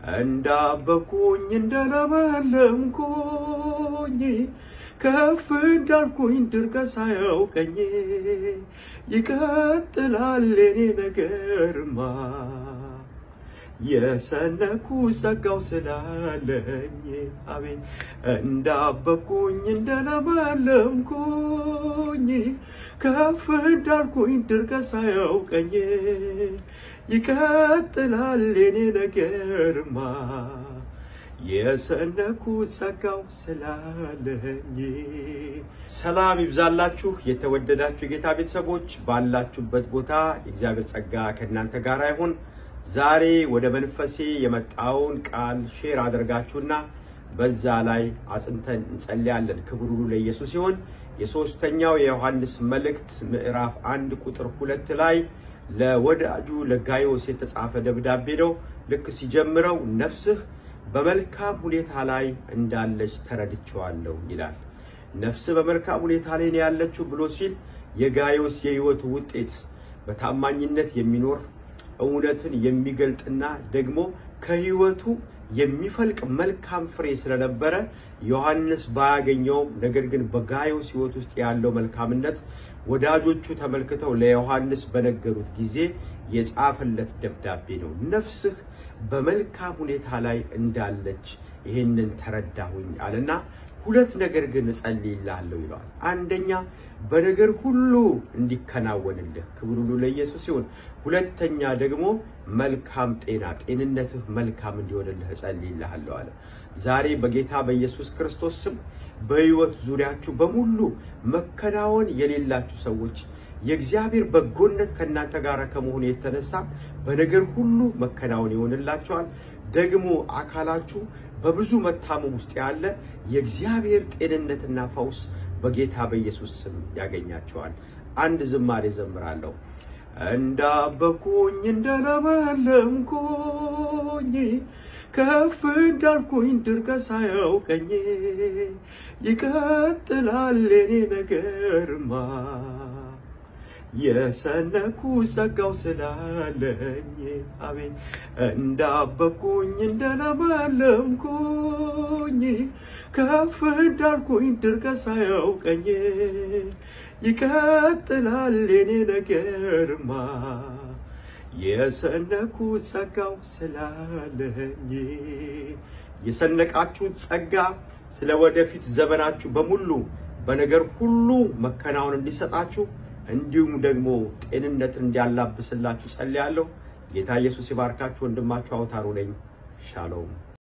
እንዳበብኩኝ እንደለመለምኩኝ ከፍ እንዳልኩኝ ድርቀት ሳያውቀኝ ይቀጥላል የኔ ነገርማ የሰነኩ ጸጋው ስላለኝ አቤት እንዳበብኩኝ እንደለመለምኩኝ ከፍ እንዳልኩኝ ድርቀት ሳያውቀኝ ይቀጥላል የኔ ነገርማ የሰነኩ ጸጋው ስላለኝ። ሰላም ይብዛላችሁ የተወደዳችሁ የጌታ ቤተሰቦች፣ ባላችሁበት ቦታ የእግዚአብሔር ጸጋ ከእናንተ ጋር ይሁን። ዛሬ ወደ መንፈሴ የመጣውን ቃል share አደርጋችሁና በዛ ላይ አጽንተን እንጸልያለን። ክብር ሁሉ ለኢየሱስ ይሁን። የሶስተኛው የዮሐንስ መልእክት ምዕራፍ 1 ቁጥር 2 ላይ ለወዳጁ ለጋይዮስ የተጻፈ ደብዳቤ ነው። ልክ ሲጀምረው ነፍስህ በመልካም ሁኔታ ላይ እንዳለች ተረድቼዋለሁ ይላል። ነፍስህ በመልካም ሁኔታ ላይ ነው ያለችው ብሎ ሲል የጋይዮስ የህይወቱ ውጤት በታማኝነት የሚኖር እውነትን የሚገልጥና ደግሞ ከህይወቱ የሚፈልቅ መልካም ፍሬ ስለነበረ ዮሐንስ ባያገኘውም፣ ነገር ግን በጋይዮስ ህይወት ውስጥ ያለው መልካምነት ወዳጆቹ ተመልክተው ለዮሐንስ በነገሩት ጊዜ የጻፈለት ደብዳቤ ነው። ነፍስህ በመልካም ሁኔታ ላይ እንዳለች ይህንን ተረዳሁኝ አለና ሁለት ነገር ግን እጸልይልሃለሁ ይለዋል። አንደኛ በነገር ሁሉ እንዲከናወንልህ፣ ክብር ሁሉ ለኢየሱስ ይሁን። ሁለተኛ ደግሞ መልካም ጤና፣ ጤንነትህ መልካም እንዲሆንልህ እጸልይልሃለሁ አለ። ዛሬ በጌታ በኢየሱስ ክርስቶስ ስም በህይወት ዙሪያችሁ በሙሉ መከናወን የሌላችሁ ሰዎች የእግዚአብሔር በጎነት ከእናንተ ጋር ከመሆኑ የተነሳ በነገር ሁሉ መከናወን ይሆንላችኋል። ደግሞ አካላችሁ በብዙ መታመም ውስጥ ያለ የእግዚአብሔር ጤንነትና ፈውስ በጌታ በኢየሱስ ስም ያገኛቸዋል። አንድ ዝማሬ ዘምራለሁ። እንዳበብኩኝ እንደለመለምኩኝ ከፍ እንዳልኩኝ ድርቀት ሳያውቀኝ ይቀጥላል የኔ ነገርማ የሰነኩ ጸጋው ስላለኝ አቤት እንዳበብኩኝ እንደለመለምኩኝ ከፍ እንዳልኩኝ ድርቀት ሳያውቀኝ ይቀጥላል የኔ ነገርማ የሰነኩ ጸጋው ስላለኝ። የሰነቃችሁት ጸጋ ስለ ወደፊት ዘመናችሁ በሙሉ በነገር ሁሉ መከናወን እንዲሰጣችሁ እንዲሁም ደግሞ ጤንነትን እንዲያላብስላችሁ ጸልያለሁ። ጌታ ኢየሱስ ይባርካችሁ። ወንድማችሁ አውታሩ ነኝ። ሻሎም።